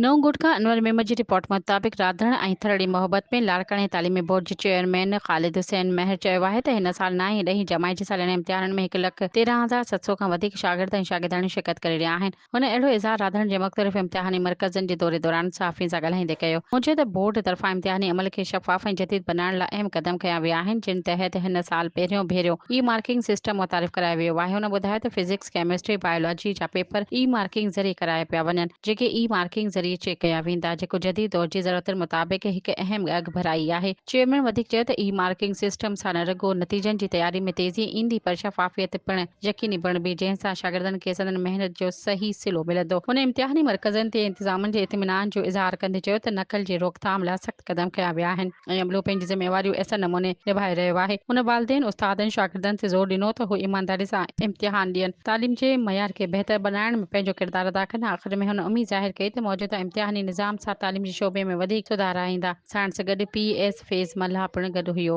نئون ڳوٺ کان انور ميمڻ جي رپورٽ مطابق راڌڻ ۽ ٿرڙي محبت ۾ لاڙڪاڻي تعليمي بورڊ جي چيئرمين خالد حسين مهر چيو آهي ته هن سال نائين ۽ ڏهين جماعت جي سالياني امتحانن ۾ هڪ لک 13,700 کان وڌيڪ شاگرد ۽ شاگردياڻيون شرڪت ڪري رهيا آهن. هن اهڙو اظهار راڌڻ جي مختلف امتحاني مرڪزن جي دوري دوران صحافين سان ڳالهائيندي ڪيو. هن چيو ته بورڊ طرفان امتحاني عمل کي شفاف ۽ جديد بنائڻ لاء اهم قدم کنيا ويا آهن جن تحت هن سال پهريون ڀيرو اي مارڪنگ سسٽم متعارف ڪرايو ويو آهي. هن ٻڌايو ته فزڪس، ڪيمسٽري، بائيولاجي جا پيپر اي مارڪنگ ذريعي ڪرايا پيا وڃن. جيڪي اي مارڪنگ ذريعي چيڪ ڪيا ويندا، جيڪو جديد دور جي ضرورتن مطابق هڪ اهم اڳڀرائي آهي. چيئرمين وڌيڪ چيو ته اي مارڪنگ سسٽم سان نه رڳو نتيجن جي تياري ۾ تيزي ايندي پر شفافيت پڻ يقيني بڻبي، جنهن سان شاگردن کي سندن محنت جو صحيح صلو ملندو. هن امتحاني مرڪزن تي انتظامن جي اطمينان جو اظهار ڪندي چيو ته نقل جي روڪٿام لاء سخت قدم کنيا ويا آهن ۽ عملو پنهنجي ذميواريون احسن نموني نڀائي رهيو آهي. هن والدين، استادن، شاگردن تي زور ڏنو ته هو ايمانداري سان امتحان ڏين، تعليم جي معيار کي بهتر بڻائڻ ۾ پنهنجو ڪردار ادا ڪن. آخر ۾ هن اميد ظاهر ڪئي ته موجوده امتحاني نظام سان تعليم جي شعبي ۾ وڌيڪ سڌارا ايندا. ساڻس گڏ پي ايس فيض ملاح پڻ گڏ هيو.